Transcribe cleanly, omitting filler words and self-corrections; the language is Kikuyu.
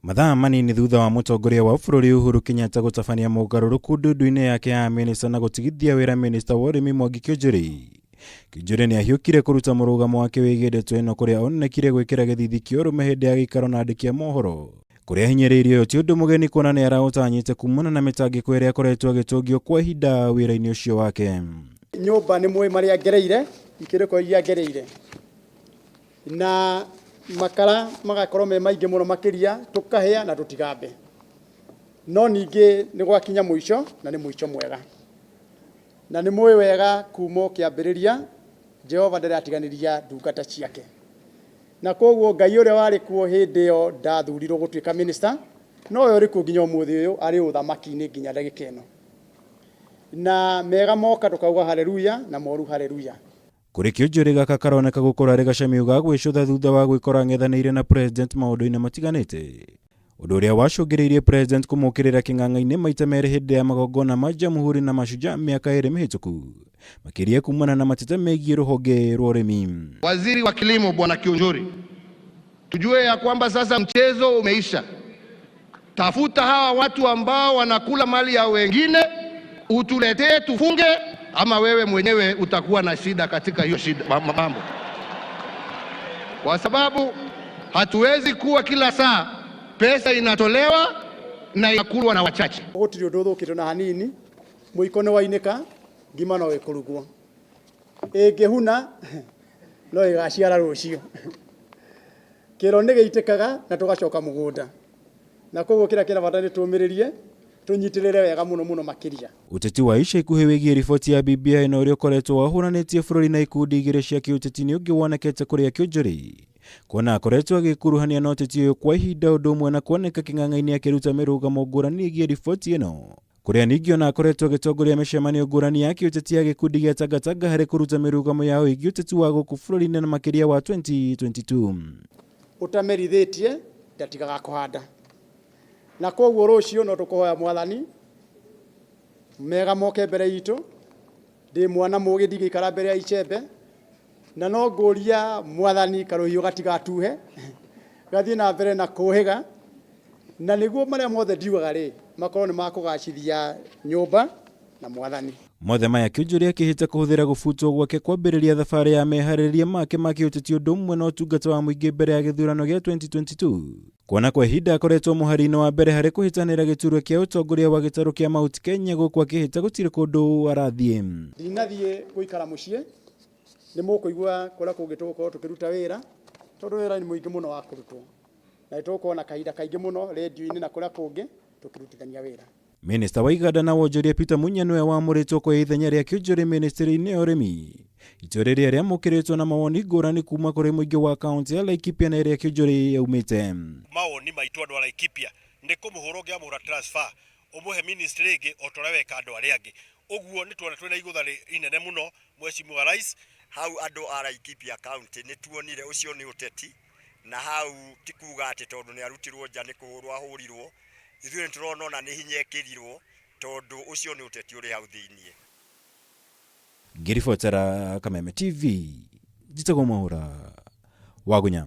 Mathaa manini thutha wa mũtongoria wa bũrũri Uhuru Kenyatta gũtabania mogarũrũku ndundu-inĩ yake ya minista na gũtigithia wĩra minista wa ũrĩmi Mwangi Kiunjuri. Kiunjuri nĩ ahiũkire kũruta mũrũgamo wake wĩgiĩ ndeto ĩno kũrĩa onekire gwĩkĩra gĩthithi kĩa ũrũme hĩndĩ ya gĩikaro na andĩki a mohoro. Kũrĩa ahinyĩrĩirio ũyũ ti ũndũ mũgeni kuona nĩ araũtanyĩte kumana na mĩtangĩko ĩrĩa akoretwo agĩtũngio kwa ihinda wĩra-inĩ ũcio wake. Nyũmba nĩ mũĩ marĩa ngereire, ikĩrĩko iria ngereire. Na makara magakorwo me maingĩ mũno makĩria, tũkahĩa na tũtigambe. No ningĩ nĩ gwakinya mũico, na nĩ mũico mwega. Na nĩ mũĩ wega kuma o kĩambĩrĩria, Jehova ndarĩ atiganĩria ndungata ciake. Na koguo Ngai ũrĩa warĩ kuo hĩndĩ ĩyo ndathurirwo gũtuĩka minister, nowe ũrĩ kuo nginya ũmũthĩ ũyũ, arĩ ũthamaki-inĩ nginya ndagĩka ĩno. Na mega moka tũkauga haleluya, na moru haleluya. Kũrĩ kĩonjorĩ gaka karoneka gũkorwo arĩ gacamio ga gwĩcũtha thutha wa gwĩkora ang'ethanĩire na president maũndũ-inĩ matiganĩte. Ũndũ ũrĩa wacũngĩrĩirie president kũmũkĩrĩra kĩng'ang'a-inĩ maita merĩ hĩndĩ ya magongona ma Jamhuri na Mashujaa mĩaka ĩrĩ mĩhĩtũku, makĩria kumana na mateta megiĩ rũhonge rwa ũrĩmi. Waziri wa Kilimo Bwana Kiunjuri, tujue ya kwamba sasa mchezo umeisha. Tafuta hawa watu ambao wanakula mali ya wengine, utuletee tufunge, ama wewe mwenyewe utakuwa na shida katika hiyo shida mambo, kwa sababu hatuwezi kuwa kila saa pesa inatolewa na inakulwa na wachache. Gũtirĩ ũndũ ũthũkĩte na hanini, mũiko nĩ wainĩka, ngima no ĩkũrugwo. Ĩngĩhuna no ĩgaciara rũciũ. Kĩro nĩ gĩitĩkaga na tũgacoka mũgũnda. Na koguo kĩrĩa kĩna bata nĩ tũmĩrĩrie, tũnyitĩrĩre wega mũno mũno makĩria. Ũteti wa ica ikuhĩ wĩgiĩ riboti ya BBI na ũrĩa ũkoretwo wahũranĩtie bũrũri na ikundi igĩrĩ cia kĩũteti nĩ ũngĩ wonekete kũrĩa Kĩonjorĩ kuona akoretwo agĩkuruhania na ũteti ũyũ kwa ihinda ũndũ ũmwe na kuoneka kĩng'ang'a-inĩ akĩruta mĩrũgamo ngũrani ĩgiĩ riboti ĩno kũrĩa ningĩ ona akoretwo agĩtongoria mĩcemanio ngũrani ya kĩũteti ya gĩkundi gĩa Tangatanga harĩ kũruta mĩrũgamo yao ĩgiĩ ũteti wa gũkũ bũrũri-inĩ na makĩria wa 2022. Ũtamerithĩtie ndatigaga kũhanda. Na koguo rũciũ no tũkũhoya Mwathani mega moke mbere itũ. Ndĩ mwana mũgĩ ndingĩikara mbere ya icembe, na no ngũria Mwathani karũhiũ gatigatuhe, gathiĩ na mbere na kũhĩga, na nĩguo marĩa mothe ndiugaga rĩ, makorwo nĩ makũgacithia nyũmba na Mwathani. Mothe maya Kĩonjorĩ akĩhĩta kũhũthĩra gũbutwo gwake kwambĩrĩria thabarĩ ya meharĩrĩria make ma kĩũteti ũndũ ũmwe na ũtungata wa mũingĩ mbere ya gĩthurano gĩa 2022. Kuona kwa ihinda akoretwo mũhari-inĩ wa mbere harĩ kũhĩtanĩra gĩturwa kĩa ũtongoria wa gĩtarũ kĩa Mount Kenya gũkũ akĩhĩta gũtirĩ kũndũ arathiĩ. Ndinathiĩ gũikara mũciĩ, nĩ mũkũigua kũrĩa kũngĩ tũgũkorwo tũkĩruta wĩra, tondũ wĩra nĩ mũingĩ mũno wa kũrutwo. Na nĩ tũgũkorwo na kahinda kaingĩ mũno rĩndiũ-inĩ na kũrĩa kũngĩ tũkĩrutithania wĩra. Minista wa iganda na wonjoria Peter Munya nĩwe wamũrĩtwo kuoya ithenya rĩa Kĩonjorĩ ministry-inĩ ya ũrĩmi. Itua rĩrĩa rĩamũkĩrĩtwo na mawoni ngũrani kuma kũrĩ mũingĩ wa kaunti ya Laikipia na ĩrĩa Kĩonjorĩ yaumĩte. Mawoni maitũ andũ a Laikipia nĩ kũmũhũra ũngĩamũhũra transfer ũmũhe ministry ĩngĩ o ta ũrĩa weka andũ arĩa angĩ. Ũguo nĩ tuona twĩna igũtha inene mũno Mheshimiwa Rais. Hau andũ a Laikipia County nĩ tuonire ũcio nĩ ũteti na hau ti kuga atĩ tondũ nĩ arutirwo nja nĩ kũhũrwo ahũrirwo, ithuĩ nĩ tũrona ona nĩ hinya ekĩrirwo tondũ ũcio nĩ ũteti ũrĩ hau thĩiniĩ. Ngĩribotera Kameme TV, njĩtagwo Mwaũra Wagunya.